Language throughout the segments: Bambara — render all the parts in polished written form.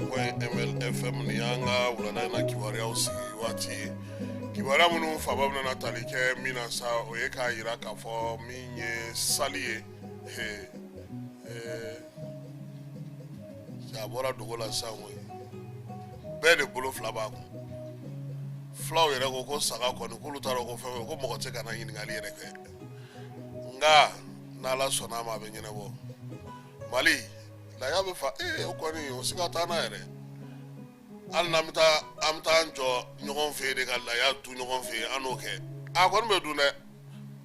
Jani point ML FM nin y'an ka wulada in na kibaruyaw sigi waati ye. Kibaruya minnu fanba bɛna tali kɛ min na sa, o ye k'a yira k'a fɔ min ye sali ye, a bɔra dogo la sisan koyi, bɛɛ de bolo fila b'a kun. Fulaw yɛrɛ ko ko saga kɔni k'olu t'a dɔn ko fɛn fɛn ko mɔgɔ tɛ ka na ɲininkali yɛrɛ kɛ, nka n'Ala sɔnna a ma a bɛ ɲɛnabɔ. Mali laya bɛ fa o kɔni o siga t'an na yɛrɛ, hali n'an bɛ taa an bɛ taa an jɔ ɲɔgɔn fɛ yen de ka laya dun ɲɔgɔn fɛ yen, an n'o kɛ. A kɔni bɛ dun dɛ,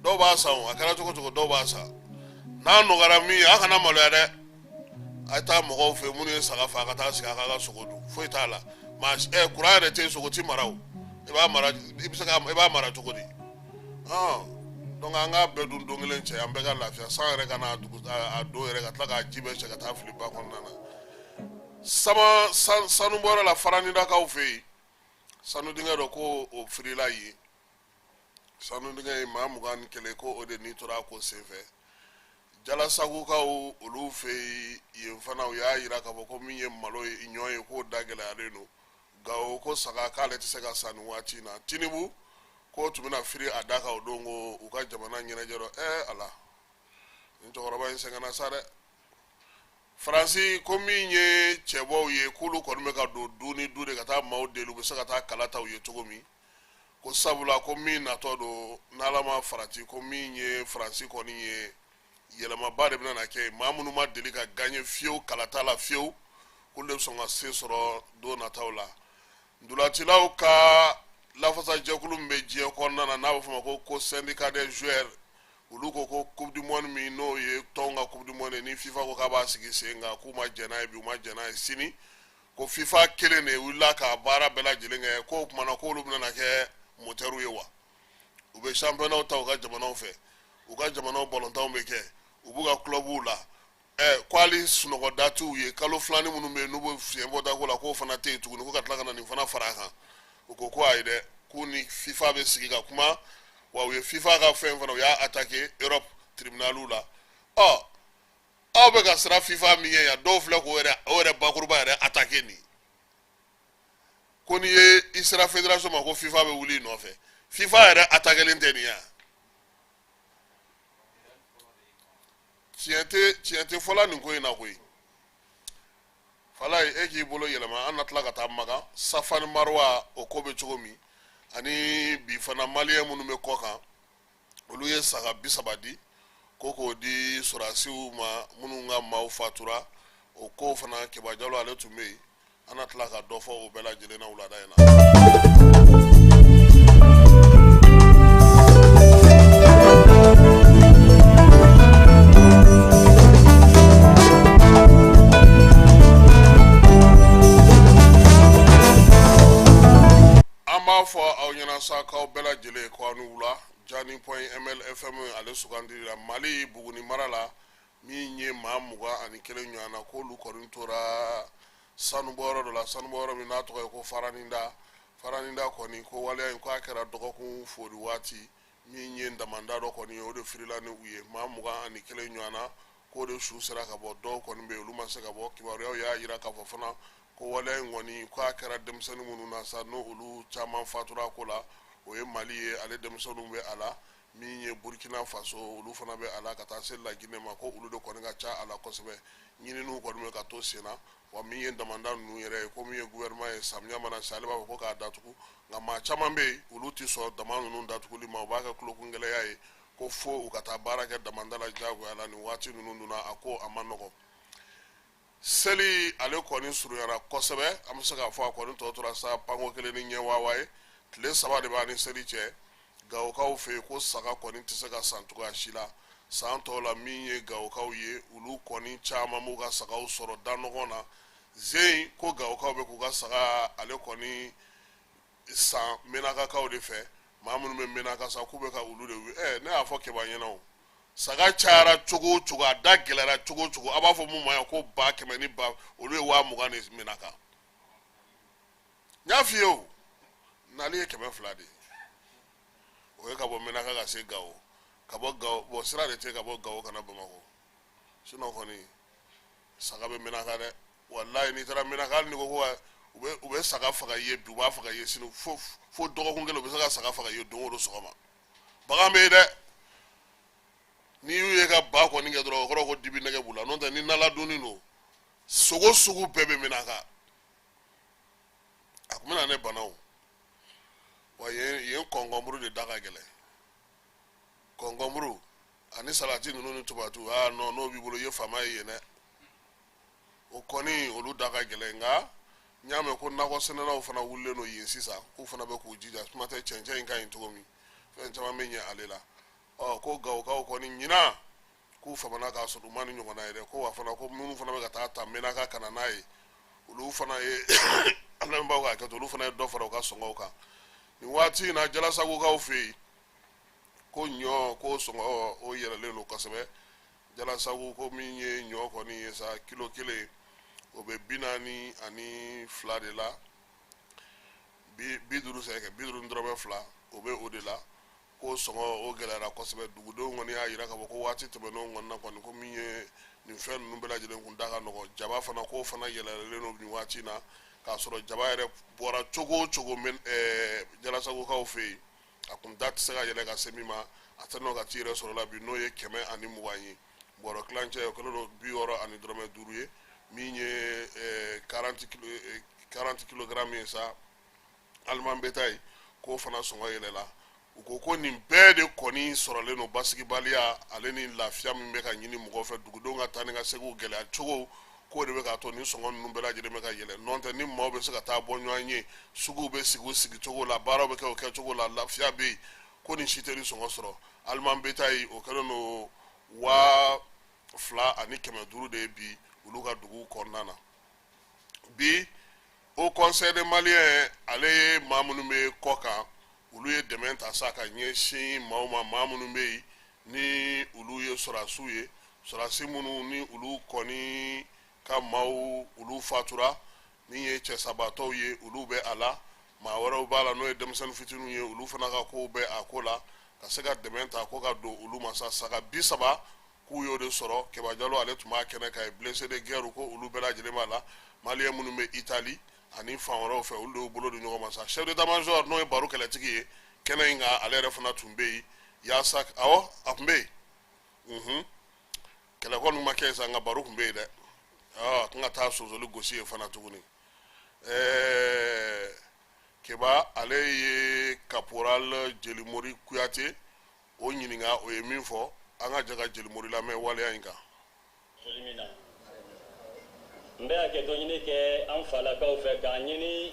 dɔw b'a san o, a kɛra cogo cogo dɔw b'a san. N'a nɔgɔyara min ye, a kana maloya dɛ, a ye taa mɔgɔw fɛ yen minnu ye saga fa, ka taa sigi a k'a ka sogo dun, foyi t'a la. Maa kuran yɛrɛ tɛ yen, sogo ti mara o, i b'a mara, i bɛ se ka i b'a mara cogo di? Donc an k'a bɛɛ dun don kelen cɛ, an bɛɛ ka lafiya. San yɛrɛ ka na dugu a don yɛrɛ ka tila k'a ji bɛɛ cɛ ka taa fili ba kɔnɔna na. Sama sanubɔyɔrɔ la Faranidakaw fɛ yen, sanu dingɛ dɔ ko o firila yen. Sanu dingɛ ye maa 21 ko o de ni tora a ko senfɛ. Jalasagukaw olu fɛ yen fana, u y'a yira k'a fɔ ko min ye malo ye, ɲɔ ye, k'o da gɛlɛyalen don. Gawo ko saga k'ale tɛ se ka san nin waati in na. Tinubu k'o tun bɛna firi a da kan o don ko u ka jamana ɲɛnajɛ dɔ. Ala, nin cɛkɔrɔba in sɛgɛnna sa dɛ. Faransi ko min ye cɛbɔw ye, k'olu kɔni bɛ ka don du ni du de ka taa maaw deli u bɛ se ka taa kala ta u ye cogo min, ko sabula ko min natɔ don, n'Ala ma farati, ko min ye Faransi kɔni ye, yɛlɛmaba de bɛna kɛ. Maa minnu ma deli ka gagner fiyewu kalata la fiyewu, k'olu de bɛ sɔn ka se sɔrɔ don nataw la. Ntolacilaw ka lafasajɛkulu min bɛ diɲɛ kɔnɔna na, n'a bɛ f'o ma ko syndicat des joueurs, olu ko ko coupe du monde min n'o ye tɔnw ka coupe du monde ye, ni FIFA ko k'a b'a sigi sen kan, k'u ma jɛn n'a ye bi, u ma jɛn n'a ye sini, ko FIFA kelen de wulila ka baara bɛɛ lajɛlen kɛ, k'o tuma na k'olu bɛna kɛ moteur ye wa. U bɛ championnat ta u ka jamanaw fɛ, u ka jamanaw balontanw bɛ kɛ, u b'u ka clubw la. Ko hali sunɔgɔda t'u ye, kalo filanin minnu bɛ yen n'u bɛ fiɲɛ bɔ dako la, k'o fana tɛ yen tuguni, ko ka tila ka na nin fana fara a kan. U ko ko ayi dɛ, k'u ni FIFA bɛ sigi ka kuma, wa u ye FIFA ka fɛn fana, u y'a attaqué Europe tribunal la. Ɔ, aw bɛ ka siran FIFA min ye yan, dɔw filɛ k'o yɛrɛ o yɛrɛ bakuruba yɛrɛ attaqué nin ko n'i ye i sera fédération ma ko FIFA bɛ wuli i nɔfɛ. FIFA yɛrɛ attaquélen tɛ nin yan. Tiɲɛ tɛ fɔla nin ko in na koyi. Falaye, e k'i bolo yɛlɛma, an na tila ka taa Makan Safa ni Marwa, o ko bɛ cogo min, ani bi fana maliyɛn minnu bɛ kɔ kan, olu ye saga 30 di ko k'o di sɔrɔdasiw ma minnu ka maaw fatura, o ko fana Keba Jalo ale tun bɛ yen. An na tila ka dɔ fɔ o bɛɛ lajɛlen na wulada in na. An b'a fɔ aw ɲɛna sa k'aw bɛɛ lajɛlen ko aw ni wula. Jani point ML FM ale sugandili la Mali Buguni mara la, min ye maa 21 ɲɔgɔn na, k'olu kɔni tora sanubɔyɔrɔ dɔ la, sanubɔyɔrɔ min n'a tɔgɔ ye ko Faraninda. Faraninda kɔni ko waleya in k'a kɛra dɔgɔkun fori waati, min ye damanda dɔ kɔni ye, o de firila ni u ye. Maa 21 ɲɔgɔn na, k'o de su sera ka bɔ, dɔw kɔni bɛ yen olu ma se ka bɔ. Kibaruyaw y'a jira k'a fɔ fana ko waleya in kɔni k'a kɛra denmisɛnnin minnu na sa, n'olu caman fatura ko la, o ye Mali ye, ale denmisɛnninw bɛ a la, min ye Burkina Faso, olu fana bɛ a la, ka taa se Laginɛ ma, ko olu de kɔni ka ca a la kosɛbɛ. Ɲininiw kɔni bɛ ka to sen na, wa min ye damanda ninnu yɛrɛ ye, ko min ye gouvernement ye, samiya mana se ale b'a fɔ ko k'a datugu, nka maa caman bɛ yen olu tɛ sɔn dama ninnu datuguli ma, u b'a kɛ tulokungɛlɛya ye ko fo u ka taa baara kɛ damanda la diyagoya la. Nin waati ninnu dun na, a ko a ma nɔgɔn. Seli ale kɔni surunyara kosɛbɛ, an bɛ se k'a fɔ a kɔni tɔ tora sa panko kelen ni ɲɛ waawa ye, tile 3 de b'a ni seli cɛ. Gawokaw fɛ yen ko saga kɔni tɛ se ka san cogoya si la. San tɔw la, min ye Gawokaw ye, olu kɔni caman b'u ka sagaw sɔrɔ da nɔgɔn na zen, ko Gawokaw bɛ k'u ka saga ale kɔni san Menakakaw de fɛ, maa minnu bɛ Menaka sa, k'u bɛ ka olu de wuli. Ne y'a fɔ Keba ɲɛna o, saga cayara cogo o cogo, a da gɛlɛyara cogo o cogo, a b'a fɔ mun ma yan ko ba kɛmɛ ni ba, olu ye 20,000 de Menaka. N y'a f'i ye o, nali ye 200 de ye, o ye ka bɔ Menaka ka se Gawo, ka bɔ Gawo, bɔn sira de tɛ ka bɔ Gawo ka na Bamakɔ, sinon kɔni saga bɛ Menaka dɛ. Walayi, n'i taara Menaka, hali n'i ko ko u bɛ saga faga i ye bi, u b'a faga i ye sini, fo dɔgɔkun kelen, u bɛ se ka saga faga i ye don o don sɔgɔma. Bagan bɛ yen dɛ. N'i y'u ye ka ba kɔni kɛ dɔrɔn, o kɔrɔ ko dibi nɛgɛ b'u la. N'o tɛ, ni naladonni don, sogo sugu bɛɛ bɛ Menaka. A tun bɛna ne bana o wa. Yen kɔnkɔnburu de da ka gɛlɛn, kɔnkɔnburu ani salati ninnu ni tomati. Aa non, n'o b'i bolo, i ye faama ye yen dɛ. O kɔni, olu da ka gɛlɛn. Nka n y'a mɛn ko nakɔ sɛnɛlaw fana wulilen don yen sisan, k'u fana bɛ k'u jija. Kuma tɛ, cɛncɛn in ka ɲi cogo min, fɛn caman bɛ ɲɛ ale la. Ɔ, ko Gawokaw kɔni ɲinan, k'u famana k'a sɔrɔ u ma ni ɲɔgɔnna ye dɛ. Ko wa fana, ko minnu fana bɛ ka taa ta Menaka ka na n'a ye, olu fana ye, an lamɛnbaaw k'a kɛ to, olu fana ye dɔ fara u ka sɔngɔw kan nin waati in na. Jalasagokaw fɛ yen, ko ɲɔ ko sɔngɔ o yɛlɛlen don kosɛbɛ. Jalasago, ko min ye ɲɔ kɔni ye sa, kilo kelen o bɛ 42 de la, 50 sɛ kɛ 50.2, o bɛ o de la. Ko sɔngɔ o gɛlɛyara kosɛbɛ. Dugudenw kɔni y'a jira k'a fɔ ko waati tɛmɛnenw kɔni na kɔni, ko min ye nin fɛn ninnu bɛɛ lajɛlen kun da ka nɔgɔn. Jaba fana, k'o fana yɛlɛlen don nin waati in na, k'a sɔrɔ jaba yɛrɛ bɔra cogo o cogo Jalasagokaw fɛ yen, a kun da tɛ se ka yɛlɛ ka se min ma, a tɛ nɔ ka t'i yɛrɛ sɔrɔ la bi, n'o ye 120 ye. Bɔrɔ kilancɛ, o kɛlen don 60 ni dɔrɔmɛ 5 ye. Min ye 40 kilogramme ye sa, aliment bétail, k'o fana sɔngɔ yɛlɛla. U ko ko nin bɛɛ de kɔni sɔrɔlen don basigibaliya ale ni lafiya min bɛ ka ɲini mɔgɔw fɛ, dugudenw ka taa ni ka seginw gɛlɛya cogo, k'o de bɛ k'a to nin sɔngɔ ninnu bɛɛ lajɛlen bɛ ka yɛlɛ. N'o tɛ, ni maaw bɛ se ka taa bɔ ɲɔgɔn ye, suguw bɛ sigi u sigicogo la, baaraw bɛ kɛ o kɛcogo la, lafiya bɛ yen, ko nin si tɛ nin sɔngɔ sɔrɔ. Aliment bétail, o kɛlen don 2500 de ye bi olu ka dugu kɔnɔna na bi. Haut Conseil des Maliens, ale ye maa minnu bɛ kɔ kan, olu ye dɛmɛ ta sa ka ɲɛsin maaw ma, maa minnu bɛ yen ni olu ye sɔrɔdasiw ye, sɔrɔdasi minnu ni olu kɔni ka maaw olu fatura, min ye cɛsabaatɔw ye, olu bɛ a la. Maa wɛrɛw b'a la, n'o ye denmisɛnnin fitininw ye, olu fana ka kow bɛ a ko la, ka se ka dɛmɛ ta ko ka don olu ma sa. Saga 30, k'u y'o de sɔrɔ. Keba Jalo, ale tun b'a kɛnɛ kan ye. Blessé de guerre, ko olu bɛɛ lajɛlen b'a la. Malien minnu bɛ Itali ani fan wɛrɛw fɛ, olu de y'u bolo di ɲɔgɔn ma sa. Chef d'état major, n'o ye baro kɛlɛtigi ye kɛnɛ in kan, ale yɛrɛ fana tun bɛ yen yaasa, awɔ, a tun bɛ yen. Kɛlɛ kɔni ma kɛ sa, nka baro tun bɛ yen dɛ. A tun ka taa sonsoli gosi yen fana tuguni. Keba, ale ye caporal Jelimori Kuyate o ɲininka, o ye min fɔ, an ka jɛ ka Jelimori lamɛn waleya in kan. Foli min na, n bɛ hakɛto ɲini kɛ an falakaw fɛ, k'a ɲini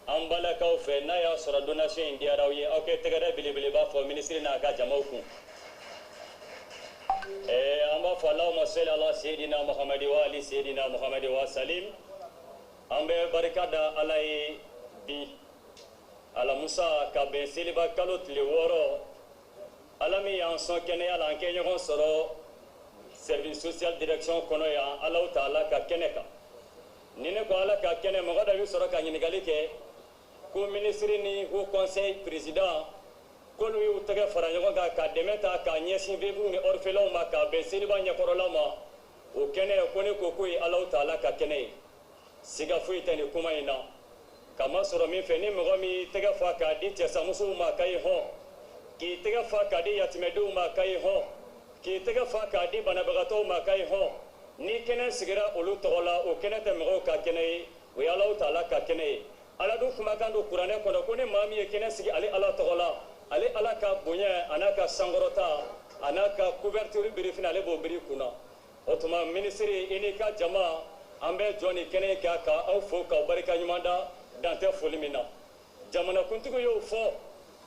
an balakaw fɛ. N'a y'a sɔrɔ donation in diyara aw ye, aw kɛ tɛgɛrɛ belebeleba fɔ minisiri n'a ka jamaw kun. An b'a fɔ allahumma salli ala seydina muhamadi wa ali seydina muhamadi wa salim. An bɛ barika da Ala ye bi alamusa ka bɛn seliba kalo tile 6, Ala min y'an sɔn kɛnɛya la, an kɛ ɲɔgɔn sɔrɔ service social direction kɔnɔ yan, Alahu taala ka kɛnɛ kan. Ni ne ko Ala ka kɛnɛ, mɔgɔ dɔ bɛ sɔrɔ ka ɲininkali kɛ ko minisiri ni haut conseil président, k'olu y'u tɛgɛ fara ɲɔgɔn kan ka dɛmɛ ta k'a ɲɛsin veuves ni orphelins ma k'a bɛn seliba ɲɛkɔrɔla ma. O kɛnɛ ko, ne ko k'o ye Alahu taala ka kɛnɛ ye, siga foyi tɛ nin kuma in na. Kamasɔrɔ min fɛ, ni mɔgɔ min y'i tɛgɛ fa k'a di cɛsamusow ma k'a ye hɔn, k'i tɛgɛ fa k'a di yatimɛdenw ma k'a ye hɔn, k'i tɛgɛ fa k'a di banabagatɔw ma k'a ye hɔn, ni kɛnɛ sigira olu tɔgɔ la, o kɛnɛ tɛ mɔgɔw ka kɛnɛ ye, o ye Alahu taala ka kɛnɛ ye. Ala dun kumakan don kuranɛ kɔnɔ ko ni maa min ye kɛnɛ sigi ale Ala tɔgɔ la, ale Ala ka bonya a n'a ka sankɔrɔta a n'a ka couverture birifini, ale b'o biri kunna. O tuma, minisiri, i n'i ka jama, an bɛ jɔ nin kɛnɛ kan ka aw fo k'aw barika ɲuman da, dan tɛ foli min na. Jamanakuntigi y'o fɔ,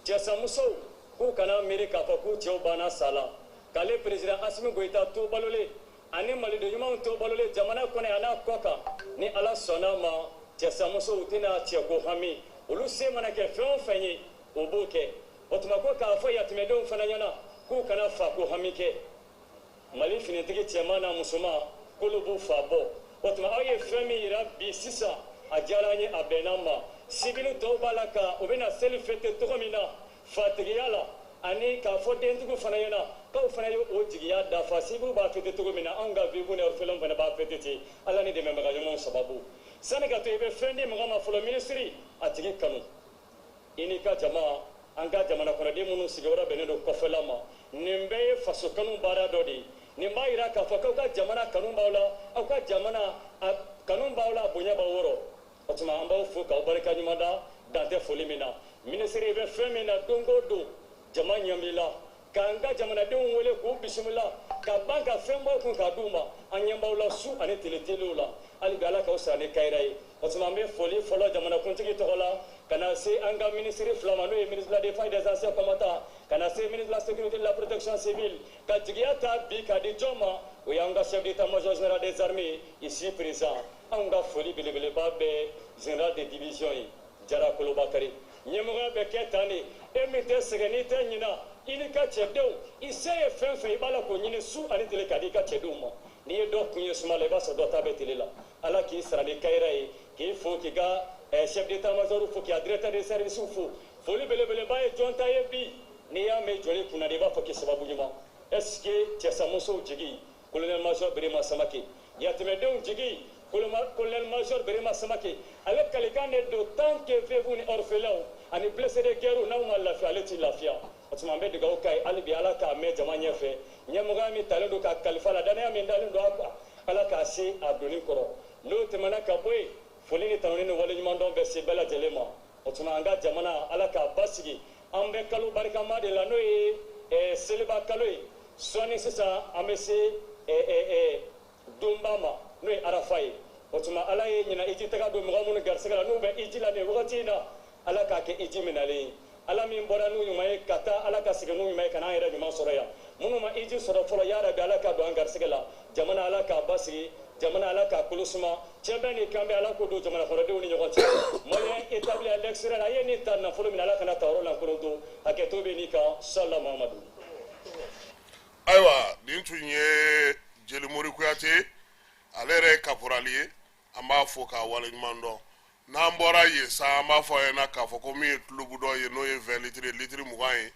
cɛsamusow k'u kana miiri k'a fɔ k'u cɛw banna sa la, k'ale président Asimi Goyita to balolen ani maliden ɲumanw to balolen jamana kɔnɔ a n'a kɔ kan. Ni Ala sɔnna ma, cɛsamusow tɛna cɛko hami, olu se mana kɛ fɛn o fɛn ye, o b'o kɛ. O tuma, ko k'a fɔ yatimɛdenw fana ɲɛna k'u kana fako hami kɛ. Mali finitigi cɛman n'a musoman, k'olu b'u fa bɔ. O tuma, aw ye fɛn min yira bi sisan, a diyara an ye, a bɛnna an ma. Sibili tɔw b'a la ka u bɛna seli fêter cogo min na fatigiya la, ani k'a fɔ dentigiw fana ɲɛna K'aw fana ye o jigiya dafa. Civil b'a fêter cogo min na, anw ka veuve ni orphelin fana b'a fêter ten, Ala ni dɛmɛbaga ɲumanw sababu. Sani ka to i bɛ fɛn di mɔgɔ ma fɔlɔ, minisiri, a tigi kanu, i n'i ka jama, an ka jamana kɔnɔden minnu sigiyɔrɔ bɛnnen don kɔfɛla ma. Nin bɛɛ ye faso kanu baara dɔ de ye. Nin b'a yira k'a fɔ k'aw ka jamana kanu b'aw la, aw ka jamana a kanu b'aw la, a bonya b'aw wɔrɔ. O tuma an b'aw fo k'aw barika ɲuman da, dan tɛ foli min na. Minisiri, i bɛ fɛn min na don o don, jama ɲɛ b'i la. K'an ka jamanadenw wele k'u bisimila, ka ban ka fɛn bɔ kun k'a d'u ma, an ɲɛ b'aw la su ani tile teliw la. Hali bi, Ala k'aw sara ni kayira ye. O tuma an bɛ foli fɔlɔ jamanakuntigi tɔgɔ la ka na se an ka minisiri fila ma, n'o ye ministre de la Défense et des Anciens Combattants, ka na se ministre de la Sécurité et de la Protection civile. Ka jigiya ta bi k'a di jɔn ma? O y'an ka chef d'état-major général des armées ici présent. Anw ka foli belebeleba bɛ général de division ye, Jara Kolobakari. Ɲɛmɔgɔya bɛ kɛ tan de. E min tɛ sɛgɛn, n'i tɛ ɲina, i n'i ka cɛdenw, i se ye fɛn fɛn, i b'a la k'o ɲini su ani tile k'a di i ka cɛdenw ma. N'i ye dɔ kun ye suma la, i b'a sɔrɔ dɔ ta bɛ tile la. Ala k'i sara ni kayira ye, k'i fo, k'i ka chef d'état-major fo, k'i ka directeur de service fo. Foli belebeleba ye jɔn ta ye bi? N'i y'a mɛn joli kunna de, i b'a fɔ k'i sababu ɲuman. Est ce que cɛsamusow jigi, colonel major Birima Samake, yatimɛdenw jigi, colonel major Birima Samake, ale kalikan de don: tant que veuve ni orphelin ani blessé de guerre n'aw ma lafiya, ale t'i lafiya. O tuma an bɛ dugawu k'a ye hali bi, Ala k'a mɛn jama ɲɛfɛ. Ɲɛmɔgɔya min talen don k'a kalifa la, danaya min dalen don a kan, Ala k'a se a donni kɔrɔ. N'o tɛmɛna ka bɔ yen, foli ni tanuni ni waleɲumandɔn bɛ se bɛɛ lajɛlen ma. O tuma an ka jamana, Ala k'a basigi. An bɛ kalo barikama de la, n'o ye seliba kalo ye. Sɔɔni sisan an bɛ se donba ma, n'o ye Arafa ye. O tuma Ala ye ɲina iji taga don mɔgɔ minnu garisɛgɛ la, n'u bɛ iji la nin wagati in na, Ala k'a kɛ iji minɛlen ye. Ala min bɔra n'u ɲuman ye ka taa, Ala ka segin n'u ɲuman ye ka n'an yɛrɛ ɲuman sɔrɔ yan. Minnu ma iji sɔrɔ fɔlɔ, ya Rabi, Ala ka don an garisɛgɛ la. Jamana, Ala k'a basigi. Jamana, Ala k'a kolo suma. Cɛ bɛɛ ni kan bɛ, Ala k'o don jamana kɔnɔdenw ni ɲɔgɔn cɛ. Malien établi à l'extérieur, a ye nin ta nafolo min, Ala kana ta yɔrɔ lankolon to. Hakɛto bɛ nin kan. Sala Mahamadu. Ayiwa, nin tun ye Jelimori Kuyate, ale yɛrɛ ye caporal ye. An b'a fo k'a waleɲuman dɔn. N'an bɔra yen sa, an b'a fɔ a ɲɛna k'a fɔ ko min ye tulobudɔ ye, n'o ye 20 litres, litiri 20 ye,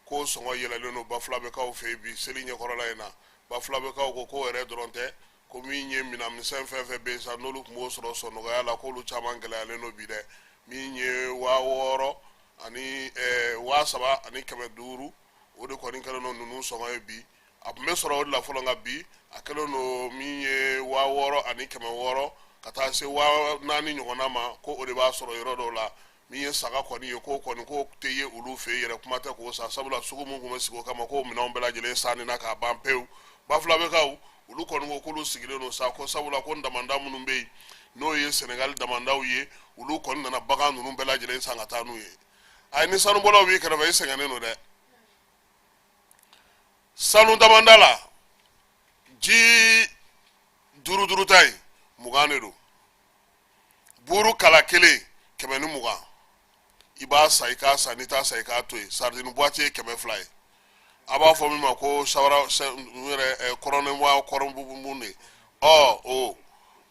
k'o sɔngɔ yɛlɛlen don Bafulabɛkaw fɛ yen bi seli ɲɛkɔrɔla in na. Bafulabɛkaw ko k'o yɛrɛ dɔrɔn tɛ, ko min ye minɛn misɛn fɛn fɛn bɛ yen sa, n'olu tun b'o sɔrɔ sɔnɔgɔya la, k'olu caman gɛlɛyalen don bi dɛ. Min ye 6000 ani 3500, o de kɔni kɛlen don ninnu sɔngɔ ye bi. A tun bɛ sɔrɔ o de la fɔlɔ, nka bi a kɛlen don min ye 6600 ka taa se 4000 ɲɔgɔnna ma, ko o de b'a sɔrɔ yɔrɔ dɔw la. Min ye saga kɔni ye, k'o kɔni k'o tɛ ye olu fɛ yen yɛrɛ, kuma tɛ k'o san, sabula sugu min tun bɛ sigi o kama, k'o minɛnw bɛɛ lajɛlen sanni na k'a ban pewu. Bafulabɛkaw olu kɔni ko k'olu sigilen don sa, ko sabula ko damanda minnu bɛ yen, n'o ye Sɛnɛgali damandaw ye, olu kɔni nana bagan ninnu bɛɛ lajɛlen san ka taa n'u ye. Ayi, ni sanubɔlaw b'i kɛrɛfɛ, i sɛgɛnnen don dɛ. Sanu damanda la, ji duuru duuru ta ye 20 de don, buru kala kelen 120. I b'a san, i k'a san, n'i t'a san, i k'a to yen. Sardine boîte ye 200 ye. A b'a fɔ min ma ko sawara yɛrɛ kɔrɔnɛwa kɔrɔnbun de, ɔ o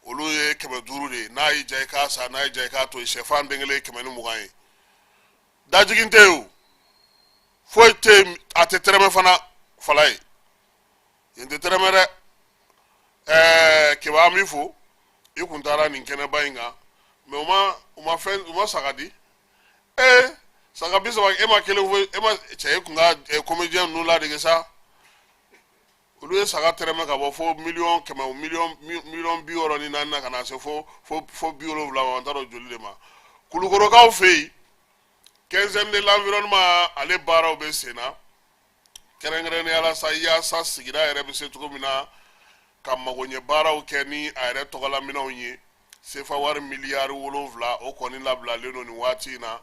olu ye 500 de ye. N'a y'i diya, i k'a san, n'a y'i diya, i k'a to yen. Sɛfan den kelen ye 120 ye. Dajigin tɛ yen o, foyi tɛ yen, a tɛ tɛrɛmɛ fana. Fala ye yen tɛ tɛrɛmɛ dɛ. Keba, an b'i fo. I kun taara nin kɛnɛba in kan, mɛ u ma fɛn, u ma saga di. Saga 30, e ma kelen foyi, e ma cɛ. E kun ka comédien ninnu ladege sa. Olu ye saga tɛrɛmɛ ka bɔ fo miliyɔn 100, miliyɔn 64 na, ka na se fo 70 ma. N t'a dɔn joli de ma. Kulukorokaw fɛ yen, Quinzaine de l'Environnement, ale baaraw bɛ sen na, kɛrɛnkɛrɛnnenya la sa, yaasa sigida yɛrɛ bɛ se cogo min na ka magoɲɛ baaraw kɛ ni a yɛrɛ tɔgɔlaminɛnw ye. Sefa wari miliyari 7, o kɔni labilalen don nin waati in na.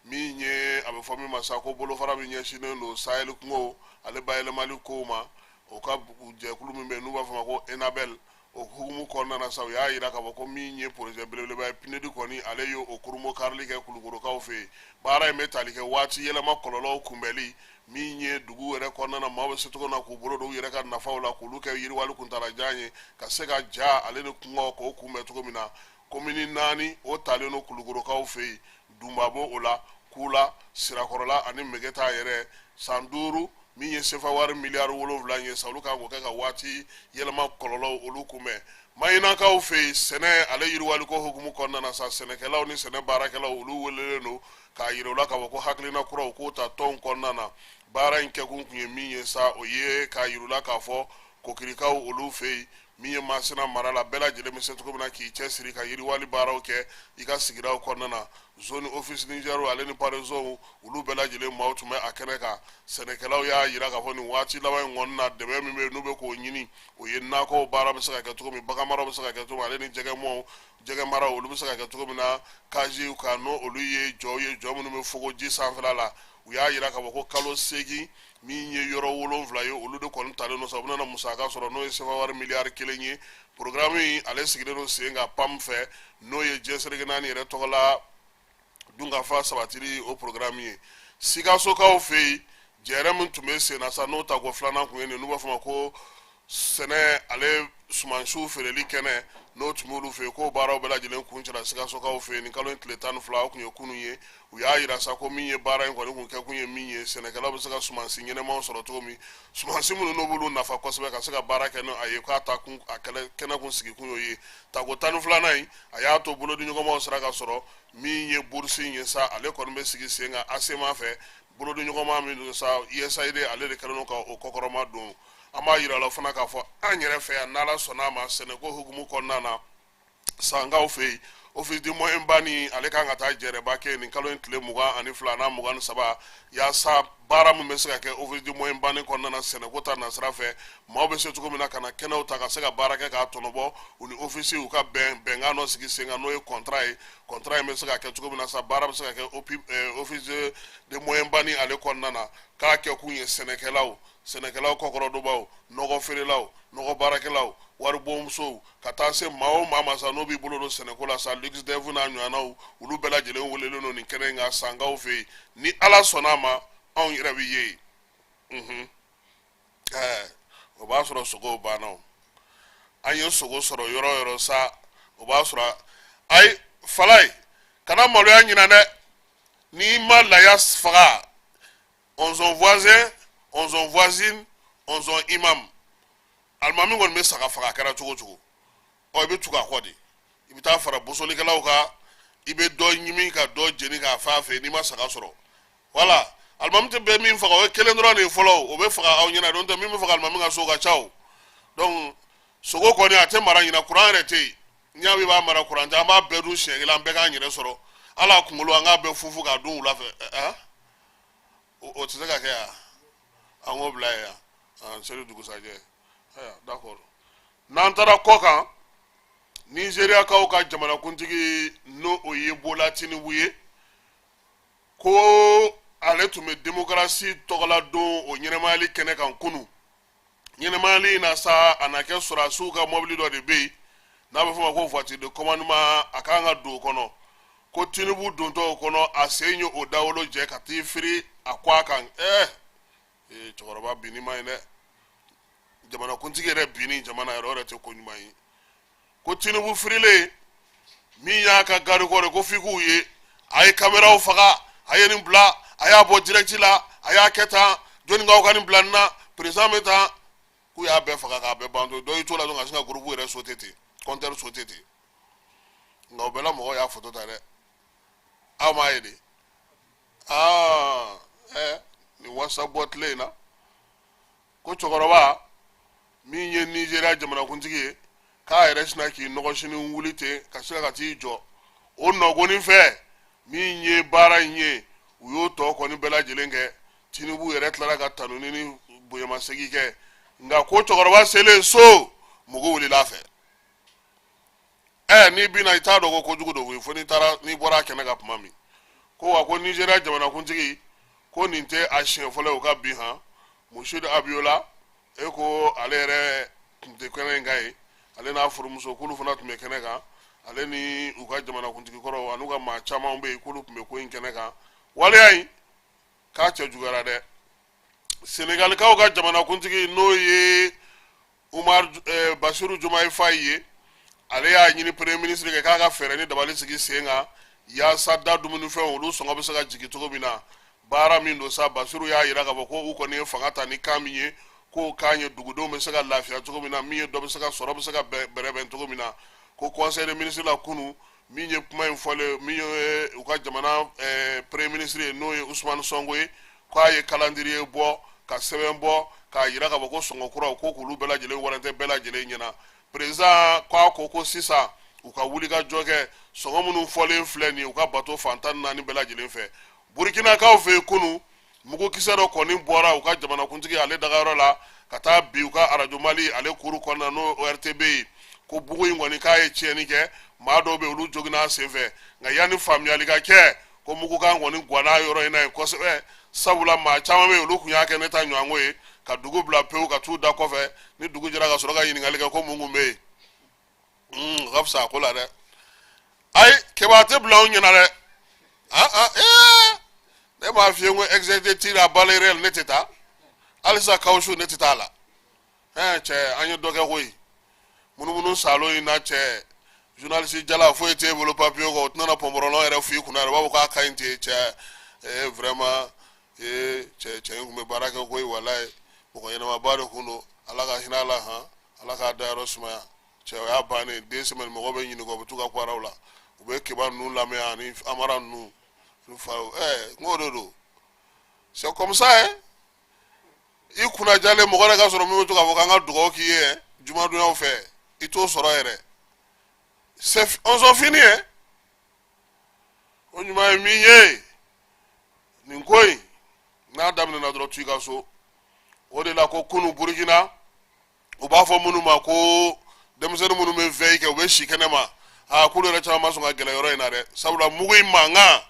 Min ye a bɛ fɔ min ma sa ko bolofara min ɲɛsinnen don Sahel kungo ale bayɛlɛmali kow ma, o ka jɛkulu min bɛ yen n'u b'a fɔ ma ko Enabel, o hukumu kɔnɔna na sa, u y'a yira k'a fɔ ko min ye projet belebeleba ye, PNUD kɔni ale ye o kurumo karili kɛ Kulukorokaw fɛ yen. Baara in bɛ tali kɛ waati yɛlɛma kɔlɔlɔw kunbɛli, min ye dugu yɛrɛ kɔnɔna na, maaw bɛ se cogo na k'u bolo don u yɛrɛ ka nafaw la, k'olu kɛ yiriwali kuntalajan ye, ka se ka ja ale ni kungɔ k'o kunbɛn cogo min na. Komini naani o talen don Kulukorokaw fɛ yen: Dunba b'o o la, Kula, Sirakɔrɔla ani Megeta yɛrɛ. San 5 Min ye sefa wari miliyari 7 ye sa, olu kan k'o kɛ ka waati yɛlɛma kɔlɔlɔw olu kunbɛn. Mahinakaw fɛ yen, sɛnɛ ale yiriwaliko hukumu kɔnɔna na sa, sɛnɛkɛlaw ni sɛnɛ baarakɛlaw olu welelen don k'a yira u la k'a fɔ ko hakilina kuraw k'o ta tɔnw kɔnɔna na. Baara in kɛkun kun ye min ye sa, o ye k'a yira u la k'a fɔ Kokirikaw olu fɛ yen, min ye Masina mara la, bɛɛ lajɛlen bɛ se cogo min na k'i cɛsiri ka yiriwali baaraw kɛ i ka sigidaw kɔnɔna na. Zone Office Niger ale ni PARESON, olu bɛɛ lajɛlen maaw tun bɛ a kɛnɛ kan. Sɛnɛkɛlaw y'a yira k'a fɔ nin waati laban in kɔni na, dɛmɛ min bɛ yen n'u bɛ k'o ɲini, o ye nakɔw baara bɛ se ka kɛ cogo min, baganmaraw bɛ se ka kɛ cogo min, ale ni jɛgɛmɔw jɛgɛmaraw olu bɛ se ka kɛ cogo min na, kaziw kan n'o olu ye jɔw ye, jɔ minnu bɛ fogo ji sanfɛla la. U y'a yira k'a fɔ ko kalo 8, min ye yɔrɔ 7 ye, olu de kɔni talen don sa, u bɛna musaka sɔrɔ n'o ye sefa wari miliyari 1 ye. Programme in ale sigilen don sen kan PAM fɛ, n'o ye diɲɛ seleke naani yɛrɛ tɔgɔ la dunkafa sabatili o programme ye. Sikasokaw fɛ yen, jɛrɛ min tun bɛ sen na sa, n'o tako filanan kun ye nin, n'u b'a fɔ ma ko sɛnɛ ale sumansiw feereli kɛnɛ, n'o tun b'olu fɛ yen, k'o baaraw bɛɛ lajɛlen kuncɛra Sikasokaw fɛ yen nin kalo in tile 12, o tun ye kunun ye. U y'a yira sa ko min ye baara in kɔni kun kɛkun ye min ye, sɛnɛkɛlaw bɛ se ka sumansi ɲɛnɛmaw sɔrɔ cogo min, sumansi minnu n'o b'olu nafa kosɛbɛ, ka se ka baara kɛ n'o a ye, k'a ta kun a kɛlɛ kɛnɛ kun sigikun y'o ye. Tako 12nan in, a y'a to bolodiɲɔgɔnmaw sera ka sɔrɔ. Min ye bourse in ye sa, ale kɔni bɛ sigi sen kan ASEMA fɛ, bolodiɲɔgɔnma min don sa, USAID ale de kɛlen don ka o kɔkɔrɔma don. An b'a yira la fana k'a fɔ an yɛrɛ fɛ yan, n'Ala sɔnna a ma, sɛnɛko hukumu kɔnɔna na, Sankaw fɛ yen, Office du Moyen Bani ale kan ka taa jɛrɛba kɛ nin kalo in tile 22 n'a 23, yaasa baara min bɛ se ka kɛ Office du Moyen Bani kɔnɔna na sɛnɛko ta nasira fɛ, maaw bɛ se cogo min na ka na kɛnɛw ta ka se ka baara kɛ k'a tɔnɔbɔ, u ni office u ka bɛn bɛnkan dɔ sigi sen kan, n'o ye contrat ye. Contrat in bɛ se ka kɛ cogo min na sa, baara bɛ se ka kɛ Office de Moyen Bani ale kɔnɔna na, k'a kɛ kun ye sɛnɛkɛlaw, sɛnɛkɛlaw kɔkɔrɔdonbaw, nɔgɔ feerelaw, nɔgɔ baarakɛlaw, waribonmusow, ka taa se maa o maa ma sa n'o b'i bolo don sɛnɛko la sa, Luxdev n'a ɲɔgɔnnaw, olu bɛɛ lajɛlen welelen don nin kɛnɛ in kan Sankaw fɛ yen. Ni Ala sɔnna a ma, anw yɛrɛ bɛ ye yen. Ɛɛ, o b'a sɔrɔ sogow banna. O an ye sogo sɔrɔ yɔrɔ o yɔrɔ sa, o b'a sɔrɔ ayi. Falaye, kana maloya ɲina dɛ, n'i ma laya faga, onzon voisin, onzon voisine, onzon imam, alimami kɔni bɛ saga faga a kɛra cogo cogo. Ɔ, i bɛ tugu a kɔ de, i bɛ taa fara bosolikɛlaw kan, i bɛ dɔ ɲimi ka dɔ jeni k'a fa fɛ n'i ma saga sɔrɔ. Wala alimami tɛ bɛ min faga, o ye kelen dɔrɔn de ye fɔlɔ, o bɛ faga aw ɲɛna. N'o tɛ, min bɛ faga alimami ka so ka ca o. Donc sogo kɔni a tɛ mara ɲina, kuran yɛrɛ tɛ yen. N'i y'a mɛn i b'a mara, kuran tɛ. An b'a bɛɛ dun siɲɛ kelen, an bɛɛ k'an yɛrɛ sɔrɔ. Ala kunkolo, an k'a bɛɛ fufu k'a dun wula fɛ. Ɛɛ, o tɛ se ka kɛ yan, an k'o bila yen yan seli dugusajɛ. Ayiwa, d'accord. N'an taara kɔ kan, Nizeriyakaw ka jamanakuntigi, n'o o ye Bola Tinubu ye, ko ale tun bɛ demokarasi tɔgɔla don o ɲɛnɛmayali kɛnɛ kan kunun. Ɲɛnɛmayali in na sa, a na kɛ sɔrɔdasiw ka mɔbili dɔ de bɛ yen n'a bɛ f'o ma ko voiture de commandement, a kan ka don o kɔnɔ. Ko Tinubu dontɔ o kɔnɔ, a sen ye o dawolo jɛ ka t'i firi a kɔ a kan. Ɛɛ ee, cɛkɔrɔba binni ma ɲi dɛ. Jamanakuntigi yɛrɛ binni jamana yɛrɛ, o yɛrɛ tɛ ko ɲuman ye. Ko Tinubu firilen, min y'a ka garde corps, ko f'i k'u ye, a ye kameraw faga, a ye nin bila, a y'a bɔ direct la, a y'a kɛ tan, jɔnni ka nin bila nin na, président bɛ tan. K'u y'a bɛɛ faga k'a bɛɛ ban. Dɔ y'i t'o la dɔrɔn ka sin ka groupe yɛrɛ sauter ten, compteur sauter ten. Nka o bɛɛ la, mɔgɔw y'a photo ta dɛ. Aw m'a ye de? Aa, ɛ, nin WhatsApp bɔ tile in na, ko cɛkɔrɔba min ye Nizeriya jamanakuntigi ye, k'a yɛrɛ sina k'i nɔgɔsini wuli ten ka se ka t'i jɔ o nɔgɔnin fɛ. Min ye baara in ye, u y'o tɔ kɔni bɛɛ lajɛlen kɛ. Tinubu yɛrɛ tilara ka tanuni ni bonyamasegin kɛ. Nka ko cɛkɔrɔba selen so, mugu wulila a fɛ. Ɛ, n'i binna, i t'a dɔn ko kojugu don koyi, fo n'i taara, n'i bɔra a kɛnɛ kan tuma min. Ko wa, ko Nizeriya jamanakuntigi, ko nin tɛ a siɲɛ fɔlɔ ye o ka bin han. Moshood Abiola, e ko ale yɛrɛ tun tɛ kɛnɛ in kan yen, ale n'a furumuso, k'olu fana tun bɛ kɛnɛ kan, ale ni u ka jamanakuntigi kɔrɔw an'u ka maa caman bɛ yen, k'olu tun bɛ ko in kɛnɛ kan. Waleya in k'a cɛ juguyara dɛ. Senegalikaw ka jamanakuntigi, n'o ye Umar Basiru Jomayi Fayi ye, ale y'a ɲini premier ministre kɛ k'a ka fɛɛrɛ ni dabali sigi sen kan yaasa da dumunifɛnw olu sɔngɔ bɛ se ka jigin cogo min na. Baara min don sa, Basiru y'a jira k'a fɔ ko u kɔni ye fanga ta ni kan min ye, k'o kan ye dugudenw bɛ se ka lafiya cogo min na, min ye dɔ bɛ se ka sɔrɔ bɛ se ka bɛrɛbɛn cogo min na. Ko conseil des ministres la kunu, min ye kuma in fɔlen, min ye u ka jamana premier ministre ye, n'o ye Usumani Sɔnko ye, k'a ye calendrier bɔ ka sɛbɛn bɔ k'a jira k'a fɔ ko sɔngɔ kuraw ko k'olu bɛɛ lajɛlen warantɛ bɛɛ lajɛlen ɲɛna. Président k'a ko ko sisan u ka wuli ka jɔ kɛ, sɔngɔ minnu fɔlen filɛ nin ye, u ka bato fan 14 bɛɛ lajɛlen fɛ. Burukinakaw fɛ yen kunu, mugukisɛ dɔ kɔni bɔra u ka jamanakuntigi ale dagayɔrɔ la ka taa bin u ka arajo Mali ale kuru kɔnɔna, n'o ORTB ye. Ko bugu in kɔni k'a ye tiɲɛni kɛ, maa dɔw bɛ olu joginna a senfɛ. Nka yanni faamuyali ka kɛ, ko mugukan kɔni ganna yɔrɔ in na yen kosɛbɛ, sabula maa caman bɛ yen, olu tun y'a kɛ ne ta ɲɔgɔnko ye ka dugu bila pewu ka t'u da kɔfɛ. Ni dugu jɛra, ka sɔrɔ ka ɲininkali kɛ ko mun kun bɛ yen. O ka fisa a ko la dɛ. Ayi, Keba tɛ bila anw ɲɛna dɛ. Ah ah, ee, ne m'a f'i ye ko exercice de tir à balles réelles, ne tɛ taa halisa caoutchouc, ne tɛ taa a la. Ɛɛ cɛ, an ye dɔ kɛ koyi munumunu salo in na. Cɛ, journaliste jala foyi t'e bolo papier kɔ, o tɛna pɔnpɔrɔnɔ yɛrɛ f'i kunna yɛrɛ, u b'a fɔ k'a ka ɲi ten. Cɛ, ee, vraiment, ee, cɛ, cɛ in tun bɛ baara kɛ koyi, walayi, mɔgɔ ɲɛnamaba de kun don. Ala ka hinɛ a la han, Ala k'a dayɔrɔ sumaya. Cɛ, o y'a bannen. 2 semaines, mɔgɔ bɛ ɲininka, u bɛ t'u ka baaraw la, u bɛ Keba ninnu lamɛn ani Amara ninnu fa. Ɛɛ, n k'o de don, c'est comme ça hein. I kunnajalen mɔgɔ yɛrɛ ka sɔrɔ min bɛ to k'a fɔ k'an ka dugawu k'i ye jumadonyaw fɛ, i t'o sɔrɔ yɛrɛ. C'est on fini hein. O ɲuman ye min ye, nin ko in n'a daminɛna dɔrɔn, to i ka so. O de la ko kunu Burukina, u b'a fɔ minnu ma ko denmisɛnnin minnu bɛ veille kɛ, u bɛ si kɛnɛ ma, aa, k'olu yɛrɛ caman ma sɔn ka gɛlɛ yɔrɔ in na dɛ, sabula mugu in mankan,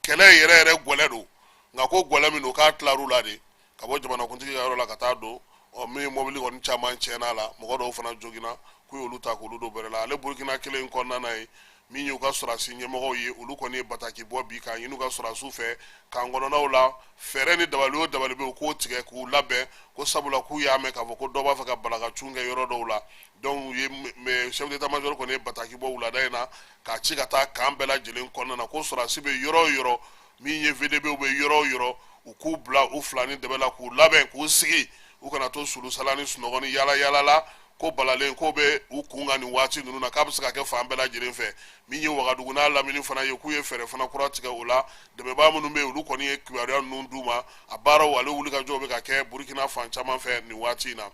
kɛlɛ yɛrɛ yɛrɛ gɛlɛ don. Nka ko gɛlɛ min don, k'a tilar'u la de ka bɔ jamanakuntigi ka yɔrɔ la ka taa don. Ɔ, min ye mɔbili kɔni caman tiɲɛna la, mɔgɔ dɔw fana joginna, k'u y'olu ta k'olu don bɛrɛ la. Ale Burukina kelen in kɔnɔna na ye, min y'u ka sɔrɔdasi ɲɛmɔgɔw ye, olu kɔni ye bataki bɔ bi k'a ɲini u ka sɔrɔdasiw fɛ k'an kɔnɔnaw la, fɛɛrɛ ni dabali o dabali bɛ yen, u k'o tigɛ k'u labɛn, ko sabula k'u y'a mɛn k'a fɔ ko dɔ b'a fɛ ka balakacun kɛ yɔrɔ dɔw la. Donc u ye chef d'état major kɔni ye bataki bɔ wulada in na k'a ci ka taa kan bɛɛ lajɛlen kɔnɔna na, ko sɔrɔdasi bɛ yɔrɔ o yɔrɔ, min ye VDB bɛ yɔrɔ o yɔrɔ, u k'u bila u fila ni dɛbɛ la, k'u labɛn k'u sigi, u kana to sulusala ni sunɔgɔ ni yala yala la, ko balalen ko bɛ u kun kan nin waati ninnu na, k'a bɛ se ka kɛ fan bɛɛ lajɛlen fɛ. Min ye Wagadugu n'a lamini fana ye, k'u ye fɛɛrɛ fana kura tigɛ o la. Dɛmɛbaa minnu bɛ yen, olu kɔni ye kibaruya ninnu d'u ma. A baaraw ale wulikajɔw bɛ ka kɛ Burukina fan caman fɛ nin waati in na.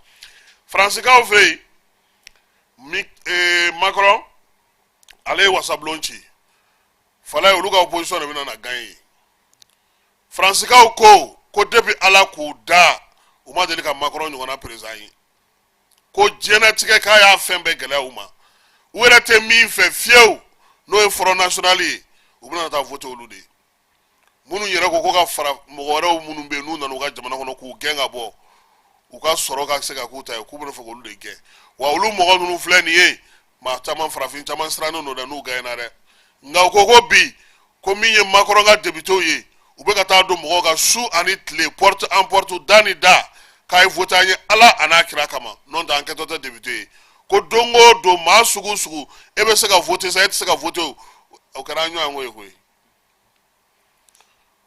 Faransikaw fɛ yen, Macron ale ye wasabulon ci. Falaye, olu ka opposition de bɛna na gagner. Faransikaw ko depuis Ala k'u da, u ma deli ka Macron ɲɔgɔnna président ye, ko diɲɛnatigɛ k'a y'a fɛn bɛɛ gɛlɛya u ma. U yɛrɛ tɛ min fɛ fiyewu, n'o ye Front National ye, u bɛna taa voter olu de ye. Minnu yɛrɛ ko ka fara mɔgɔ wɛrɛw minnu bɛ yen, n'u nana u ka jamana kɔnɔ, k'u gɛn ka bɔ, u ka sɔrɔ ka se ka k'u ta ye, k'u bɛna fɛ k'olu de gɛn. Wa olu mɔgɔ ninnu filɛ nin ye, maa caman, farafin caman sirannen don dɛ n'u gɛnna dɛ. Nka u ko bi ko min ye Macron ka députéw ye, u bɛ ka taa don mɔgɔw ka su ani tile, porte en porte, da ni da, k'a ye voter an ye Ala a n'a kira kama, n'o tɛ an kɛtɔ tɛ député ye. Ko don o don, maa sugu o sugu, e bɛ se ka voter sa, e tɛ se ka voter, o o kɛra an ɲɔgɔn ko ye koyi.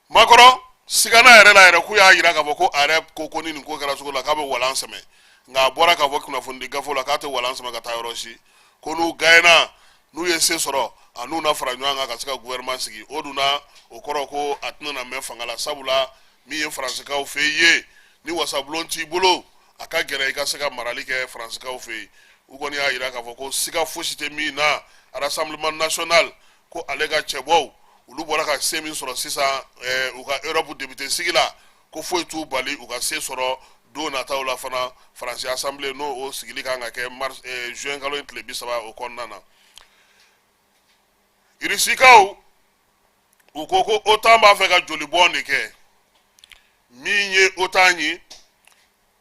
Macron sigana yɛrɛ la yɛrɛ, k'u y'a jira k'a fɔ ko a yɛrɛ ko ni nin ko kɛra cogo la, k'a bɛ walan sɛmɛ. Nka a bɔra k'a fɔ kunnafonidi gafew la k'a tɛ walan sɛmɛ ka taa yɔrɔ si, ko n'u gagnéna, n'u ye se sɔrɔ, a n'u na fara ɲɔgɔn kan ka se ka gouvernement sigi. O dun na, o kɔrɔ ko a tɛna na mɛn fanga la, sabula min ye faransikaw fɛ yen, ni wasabulon t'i bolo, a ka gɛlɛn i ka se ka marali kɛ faransikaw fɛ yen. U kɔni y'a jira k'a fɔ ko siga fosi tɛ min na, Rassemblement national, ko ale ka cɛbɔw, olu bɔra ka se min sɔrɔ sisan u ka Europe député sigi la, ko foyi t'u bali u ka se sɔrɔ don nataw la fana Faransi assemblée, n'o o sigili kan ka kɛ mars, juin kalo in tile 30 o kɔnɔna na. Irisikaw, u ko OTAN b'a fɛ ka jolibɔn de kɛ. Min ye OTAN ye,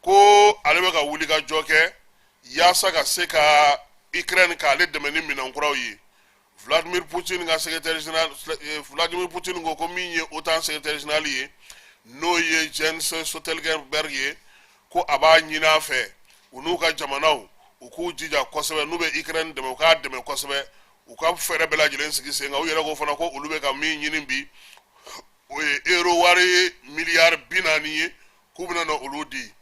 ko ale bɛ ka wuli ka jɔ kɛ yaasa ka se ka Ukraine k'ale dɛmɛ ni minɛn kuraw ye. Vladimir Poutine ka secrétaire général, Vladimir Poutine ko min ye OTAN secrétaire général ye, n'o ye Jens Stoltenberg ye, ko a b'a ɲini a fɛ, u n'u ka jamanaw, u k'u jija kosɛbɛ, n'u bɛ Ukraine dɛmɛ, u k'a dɛmɛ kosɛbɛ, u ka fɛɛrɛ bɛɛ lajɛlen sigi sen kan. U yɛrɛ ko fana ko olu bɛ ka min ɲini bi, o ye euro wari miliyari 40 ye, k'u bɛna na olu di.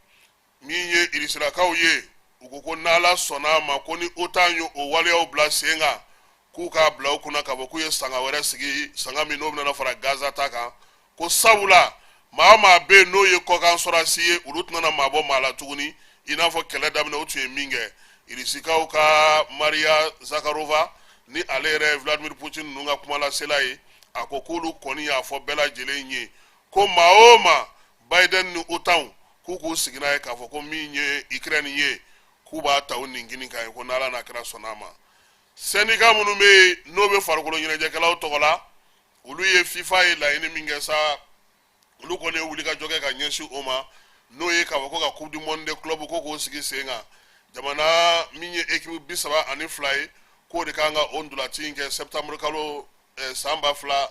Min ye irisilakaw ye, u ko ko n'ala sɔnna a ma, ko ni OTAN ye o waleyaw bila sen kan, k'u k'a bila u kunna k'a fɔ k'u ye sanga wɛrɛ sigi, sanga min n'o bɛna fara Gaza ta kan, ko sabula maa o maa bɛ yen n'o ye kɔkan sɔrɔdasi ye, olu tɛna maa bɔ maa la tuguni, i n'a fɔ kɛlɛ daminɛ u tun ye min kɛ. Irisikaw ka Maria Zakharova, ni ale yɛrɛ ye Vladimir Putin ninnu ka kumalasela ye, a ko k'olu kɔni y'a fɔ bɛɛ lajɛlen ye ko maa o maa, Biden ni OTAN, k'u k'u sigi n'a ye k'a fɔ ko min ye Ukraine ye, k'u b'a ta u ninkini kan ye, ko n'ala n'a kira sɔnna a ma. Syndicat minnu bɛ yen n'o bɛ farikolo ɲɛnajɛkɛlaw tɔgɔ la, olu ye FIFA ye laɲini min kɛ sa, olu kɔni ye wulikajɔ kɛ ka ɲɛsin o ma, n'o ye k'a fɔ ko ka Coupe du monde des clubs ko k'o sigi sen kan. Jamana min ye équipe 32 ye, k'o de kan ka o ntolaci in kɛ septembre kalo san 2000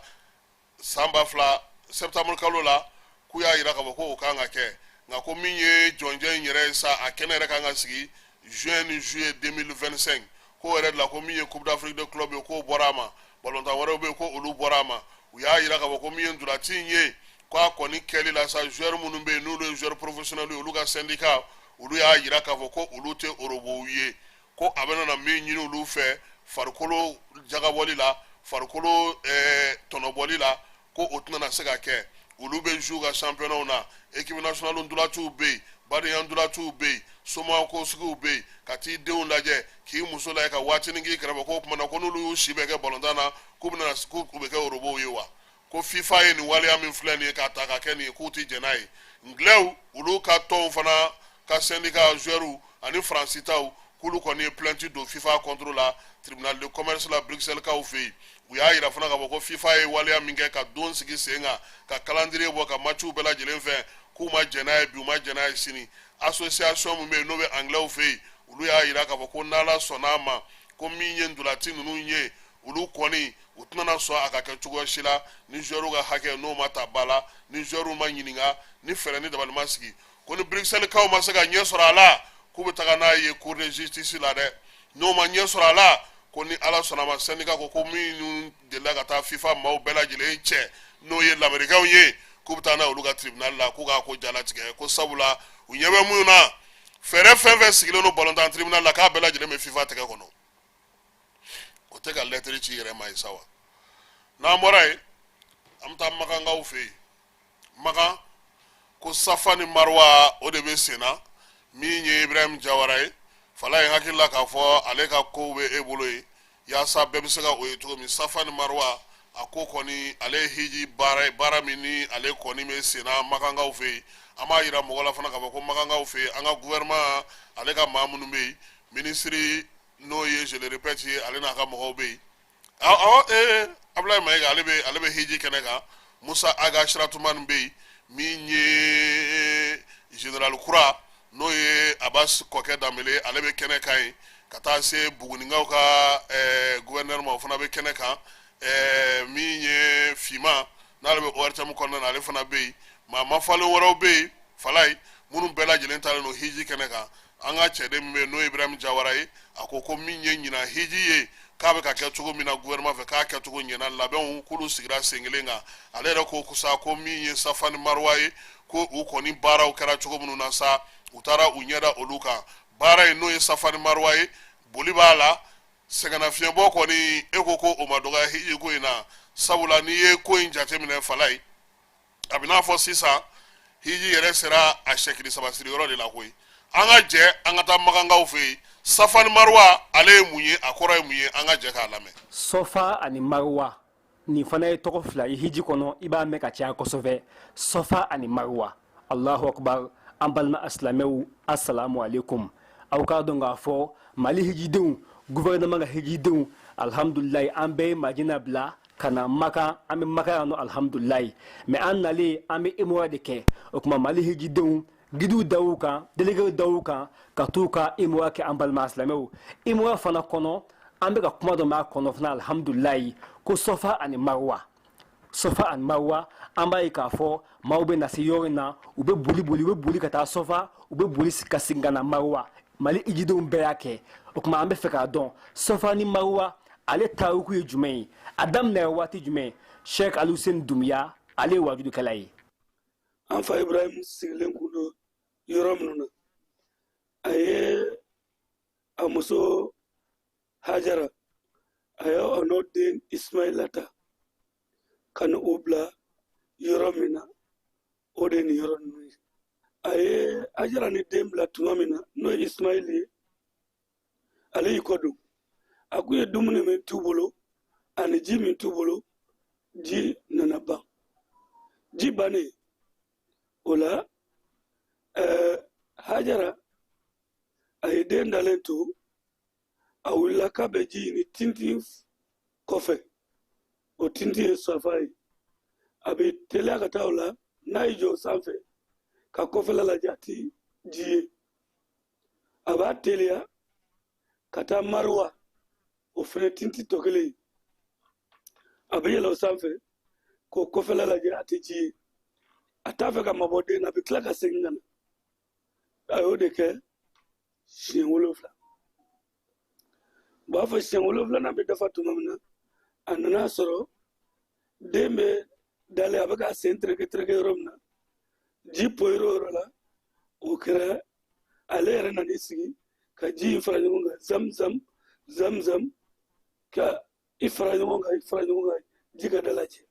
septembre kalo la. K'u y'a yira k'a fɔ ko o kan ka kɛ, nka ko min ye jɔnjɛ in yɛrɛ ye sa, a kɛnɛ yɛrɛ kan ka sigi juin ni juillet 2025. K'o yɛrɛ de la, ko min ye Coupe d'Afrique des clubs ye, k'o bɔra a ma, balontan wɛrɛw bɛ yen, ko olu bɔra a ma. U y'a yira k'a fɔ ko min ye ntolaci in ye, k'a kɔni kɛli la sa, joueur minnu bɛ yen n'olu ye joueur professionnel ye, olu ka syndicat, olu y'a yira k'a fɔ ko olu tɛ robotw ye, ko a bɛna na min ɲini olu fɛ farikolo jagabɔli la, farikolo tɔnɔbɔli la, ko o tɛna se ka kɛ. Olu bɛ jouer ka championnat na, équipe nationale ntolaciw bɛ yen, badenya ntolaciw bɛ yen, somɔgɔw sigiw bɛ yen, ka t'i denw lajɛ, k'i muso lajɛ, ka waatinin k'i kɛrɛfɛ. K'o tuma na, ko n'olu y'u si bɛɛ kɛ balontan na, k'u bɛna k'u bɛ kɛ robotw ye wa? Ko FIFA ye nin waleya min filɛ nin ye k'a ta ka kɛ nin ye, k'u tɛ jɛn n'a ye. Anglais olu ka tɔnw fana ka syndicat joueurs ani Faransi taw, k'olu kɔni ye plainte don FIFA contre la tribunal de commerce la Bruxelles kaw fɛ yen. U y'a yira fana k'a fɔ ko FIFA ye waleya min kɛ ka don sigi sen kan, ka calendrier bɔ, ka matchw bɛɛ lajɛlen fɛ, k'u ma jɛn n'a ye bi, u ma jɛn n'a ye sini. Association min bɛ yen n'o bɛ anglais fɛ yen, olu y'a yira k'a fɔ ko n'ala sɔnna a ma, ko min ye ntolaci ninnu ye, olu kɔni u tɛna sɔn a ka kɛ cogoya si la ni joueurs ka hakɛ n'o ma ta ba la, ni joueurs ma ɲininka, ni fɛɛrɛ ni dabali ma sigi. Ko ni Bruxelles kaw ma se ka ɲɛ sɔrɔ a la, k'u bɛ taga n'a ye cour de justice la dɛ. N'o ma ɲɛ sɔrɔ a la, ko ni ala sɔnna ma, syndicat ko ko minnu delila ka taa FIFA maaw bɛɛ lajɛlen cɛ, n'o ye lamɛrikaw ye, k'u bɛ taa n'a olu ka tribunal la, k'u k'a ko jalatigɛ, ko sabula u ɲɛ bɛ mun na, fɛɛrɛ fɛn fɛn sigilen don balontan tribunal la, k'a bɛɛ lajɛlen bɛ FIFA tɛgɛ kɔnɔ. O tɛ ka lɛtiri ci yɛrɛ ma ye sa wa? N'an bɔra yen, an bɛ taa makankaw fɛ yen. Makan, ko Safa ni Marwa, o de bɛ sen na. Min ye Ibrahim Jawara ye, fala ye, hakili la k'a fɔ ale ka kow bɛ e bolo ye, yaasa bɛɛ bɛ se ka o ye cogo min. Safa ni Marwa, a ko kɔni ale ye hiji baara ye, baara min ni ale kɔni bɛ sen na makankaw fɛ yen. An b'a yira mɔgɔ la fana k'a fɔ ko makankaw fɛ yen, an ka gouvernement ale ka maa minnu bɛ yen, minisiri n'o ye, je le répète ye, ale n'a ka mɔgɔw bɛ yen. Awɔ, Abulayi Mayiga, ale bɛ hiji kɛnɛ kan. Musa Aga Siratumani bɛ yen. Min ye général kura, n'o ye Abbas Kɔkɛ Danbele, ale bɛ kɛnɛ kan yen, ka taa se Bugunikaw ka gouverneur ma, o fana bɛ kɛnɛ kan. Min ye Fima, n'ale bɛ ORTM kɔnɔna na, ale fana bɛ yen. Maa mafalen wɛrɛw bɛ yen, falayi, minnu bɛɛ lajɛlen talen don hiji kɛnɛ kan. An ka cɛden min bɛ yen, n'o ye Ibrahim Jawara ye, a ko ko min ye ɲinan hiji ye, k'a bɛ ka kɛ cogo min na gouvernement fɛ, k'a kɛcogo ɲɛna, labɛnw k'olu sigira sen kelen kan. Ale yɛrɛ ko sa ko min ye Safa ni Marwa ye, ko u kɔni baaraw kɛra cogo minnu na sa, u taara u ɲɛda olu kan. Baara in, n'o ye Safa ni Marwa ye, boli b'a la, sɛgɛnnafiɲɛbɔ kɔni, e ko ko o ma dɔgɔya hiji ko in na, sabula n'i ye ko in jateminɛ, fala ye, a bɛ n'a fɔ sisan hiji yɛrɛ sera a sɛkili saba siri yɔrɔ de la koyi. An ka jɛ an ka taa makankaw fɛ yen. Safa ni Marwa, ale ye mun ye? A kɔrɔ ye mun ye? An ka jɛ k'a lamɛn. Sɔfa ani Marwa, nin fana ye tɔgɔ fila ye hiji kɔnɔ, i b'a mɛn ka caya kosɛbɛ, Sɔfa ani Marwa. Allahu akbar! An balima asilamɛw, assalamu alaikum. Aw k'a dɔn k'a fɔ Mali hijidenw, gouvernement ka hijidenw, alhamdulilayi, an bɛɛ ye Madina bila ka na Maka. An bɛ Maka yan nɔ, alhamdulilayi. Mais an nalen, an bɛ imura de kɛ. O tuma, Mali hijidenw, guidew daw kan, déléguéw daw kan ka t'u ka imura kɛ. An balima silamɛw, imura fana kɔnɔ, an bɛ ka kuma dɔ m'a kɔnɔ fana, alhamdulilayi, ko Sɔfa ani Marwa. Sɔfa ani Marwa, an b'a ye k'a fɔ maaw bɛ na se yɔrɔ in na, u bɛ boli boli, u bɛ boli ka taa Sɔfa, u bɛ boli ka segin ka na Marwa. Mali hijidenw bɛɛ y'a kɛ. O tuma, an bɛ fɛ k'a dɔn, Sɔfa ni Marwa, ale tariku ye jumɛn ye? A daminɛra waati jumɛn? Sheikh Alusen Dumuya, Ale ye wajudukɛla ye. An fa Ibrahim sigilen kun don yɔrɔ minnu na, a ye a muso Hajara, a ye a n'o den Ismaila ta ka na o bila yɔrɔ min na, o de ye nin yɔrɔ ninnu ye. A ye Hajara ni den bila tuma min na, n'o ye Ismail ye, ale y'i kɔ don. A kun ye dumuni min t'u bolo ani ji min t'u bolo, ji nana ban. Ji bannen o la, Hajara a ye den dalen to, a wulila k'a bɛ ji ɲini tintin kɔfɛ. O tintin ye Safa ye. A bɛ teliya ka taa o la, n'a y'i jɔ o sanfɛ ka kɔfɛla lajɛ, a ti ji ye. A b'a teliya ka taa Maruwa, o fɛnɛ tintin tɔ kelen ye. A bɛ yɛlɛ o sanfɛ k'o kɔfɛla lajɛ, a tɛ ji ye. A t'a fɛ ka mabɔ den na, a bɛ tila ka segin ka na. A y'o de kɛ siɲɛ 7. U b'a fɔ siɲɛ 7nan bɛ dafa tuma min na, a nana sɔrɔ den bɛ dalen, a bɛ k'a sen tereke tereke yɔrɔ min na, ji poyir'o yɔrɔ la. O kɛra ale yɛrɛ nan'i sigi ka ji in fara ɲɔgɔn kan, zam zam zam zam, ka i fara ɲɔgɔn kan, i fara ɲɔgɔn kan, ji ka dalajɛ.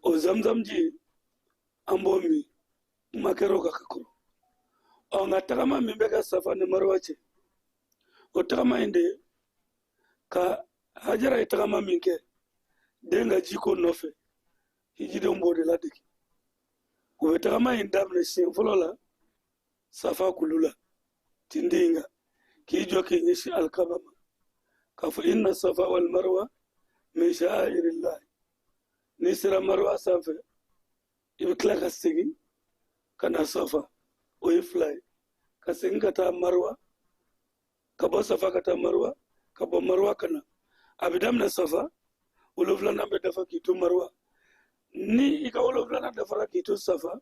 O zam zam ji an b'o min, kuma kɛra o kan ka kɔrɔ. Nka tagama min bɛ ka Safa ni Maruwa cɛ, o tagama in de ka Hajara ye tagama min kɛ den ka jiko nɔfɛ, hijidenw b'o de ladege. U bɛ tagama in daminɛ siɲɛ fɔlɔ la Safa kulu la, tintin in kan, k'i jɔ k'i ɲɛsin alikaba ma, k'a fɔ inna Safa wal Marwa min sha'airillah. N'i sera Marwa sanfɛ, i bɛ tila ka segin ka na Safa, o ye 2 ye. Ka segin ka taa Marwa, ka bɔ Safa ka taa Marwa, ka bɔ Marwa ka na. A bɛ daminɛ Safa, 7nan bɛ dafa k'i to Marwa. Ni i ka 7nan dafara k'i to Safa,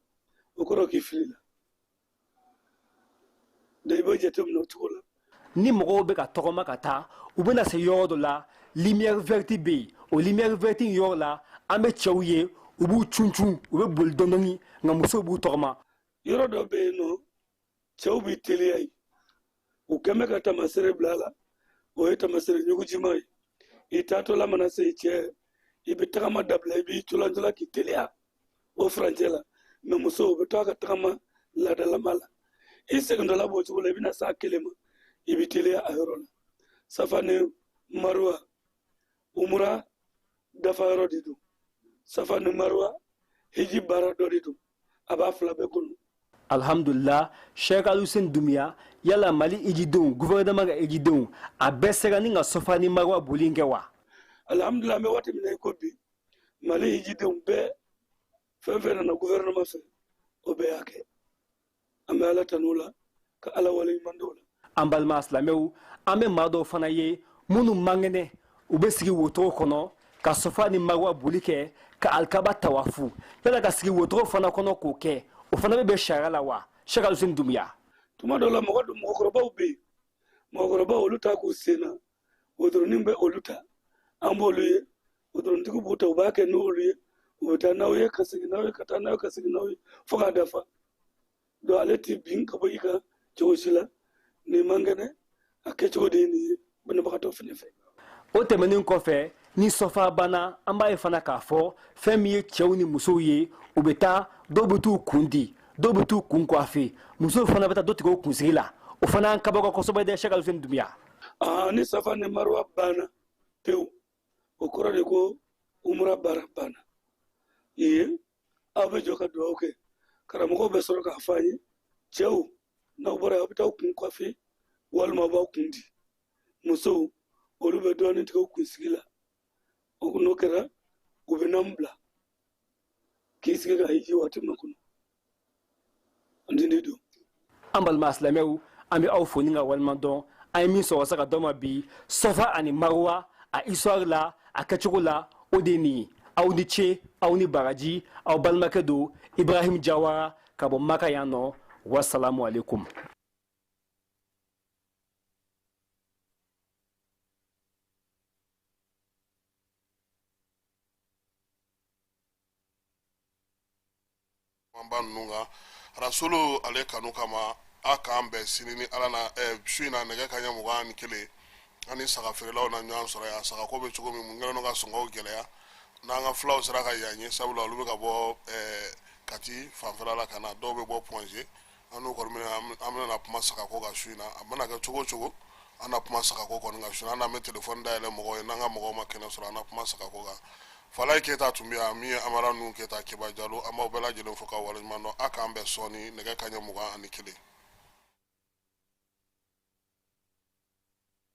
o kɔrɔ k'i filila. De i b'o jateminɛ o cogo la. Ni mɔgɔw bɛ ka tɔgɔma ka taa, u bɛna se yɔrɔ dɔ la, lumière verte bɛ yen. O lumière verte in yɔrɔ la, an bɛ cɛw ye, u b'u cuncun, u bɛ boli dɔɔni dɔɔni, nka musow b'u tɔgɔma. Yɔrɔ dɔ bɛ yen nɔ, cɛw b'i teliya yen. U kɛn bɛ ka taamasere bila a la, o ye taamasere ɲugujima ye. I taatɔla mana se cɛ, i bɛ tagama dabila, i b'i colancola k'i teliya o furancɛ la. Mɛ musow bɛ to a ka tagama laadalama la. I segintɔla b'o cogo la, i bɛna s'a kelen ma, i bɛ teliya a yɔrɔ la. Safa ni Maruwa, umura dafa yɔrɔ de don. Safa ni Maruwa, hiji baara dɔ de don. A b'a fila bɛɛ kɔnɔ. Alhamdulillah, Cheikh Aluseni Dunbiya, yala Mali hijidenw, gouvernement ka hijidenw, a bɛɛ sera ni ka Safa ni Maruwa boli in kɛ wa? Alhamdulillah, an bɛ waati min na i ko bi, Mali hijidenw bɛɛ, fɛn fɛn nana gouvernement fɛ, o bɛɛ y'a kɛ. An bɛ Ala tanu o la, ka Ala waleɲuman dɔn o la. An balima silamɛw, an bɛ maa dɔw fana ye minnu man kɛnɛ, u bɛ sigi wotoro kɔnɔ ka Safa ni Maruwa boli kɛ, ka alikaba tawafu. Yala ka sigi wotoro fana kɔnɔ k'o kɛ, o fana bɛ bɛn sariya la wa? Cheikh Aluseni Dunbiya. Tuma dɔw la mɔgɔkɔrɔbaw bɛ yen, mɔgɔkɔrɔbaw olu ta k'u sen na, wotoronin bɛ olu ta, an b'olu ye, wotorontigiw b'u ta, u b'a kɛ n'olu ye, u bɛ taa n'aw ye ka segin n'aw ye, ka taa n'aw ye ka segin n'aw ye fo k'a dafa. Donc ale ti bin ka bɔ i kan cogo si la, n'i man kɛnɛ, a kɛcogo de ye nin ye banabagatɔ fɛnɛ fɛ. O tɛmɛnen kɔfɛ, ni Safa banna, an b'a ye fana k'a fɔ fɛn min ye cɛw ni musow ye, u bɛ taa, dɔw bɛ t'u kun di, dɔw bɛ t'u kun coiffer, musow fana bɛ taa dɔ tigɛ u kunsigi la. O fana y'an kabako kosɛbɛ dɛ, Cheikh Aluseni Dunbiya. Ni Safa ni Maruwa banna pewu, o kɔrɔ de ko umura baara banna. Yen aw bɛ jɔ ka dugawu kɛ, karamɔgɔw bɛ sɔrɔ k'a fɔ an ye, cɛw n'aw bɔra yen, aw bɛ taa aw kun coiffer walima aw b'aw kun di. Musow olu bɛ dɔɔnin tigɛ u kunsigi la, o n'o kɛra u bɛ n'an bila k'i sigi ka hiji waati makɔnɔ. An tɛ ne don. An balima silamɛw, an bɛ aw fo ni ka waleɲuman dɔn. An ye min sɔrɔ sa ka d'aw ma bi, Safa ani Maruwa, a histoire la, a kɛcogo la, o de ye nin ye. Aw ni ce, aw ni baraji, aw balimakɛ don Ibrahim Jawara ka bɔ Maka yan nɔ. Wasalamu aleykum. Ba ninnu kan Rasulu ale kanu kama, a k'an bɛn sini ni Ala na su in na, nɛgɛ kanɲɛ 21, an ni saga feerelaw na ɲɔgɔn sɔrɔ yan. Sagako bɛ cogo min, mun kɛlen don ka sɔngɔw gɛlɛya, n'an ka fulaw sera ka yan ye, sabula olu bɛ ka bɔ Kati fanfɛla la ka na, dɔw bɛ bɔ Point G. An n'u kɔni bɛna, an bɛna kuma sagako kan su in na. A mana kɛ cogo o cogo, an na kuma sagako kɔni kan su in na. An n'an bɛ telefɔni dayɛlɛ mɔgɔw ye. N'an ka mɔgɔw ma kɛnɛ sɔrɔ, an na kuma sagako kan. Falaye Keyita tun bɛ yan, min ye Amara Nuhu Keyita, Keba Jalo. An b'aw bɛɛ lajɛlen fo ka waleɲuman dɔn. A k'an bɛn sɔɔni nɛgɛ kanɲɛ 21.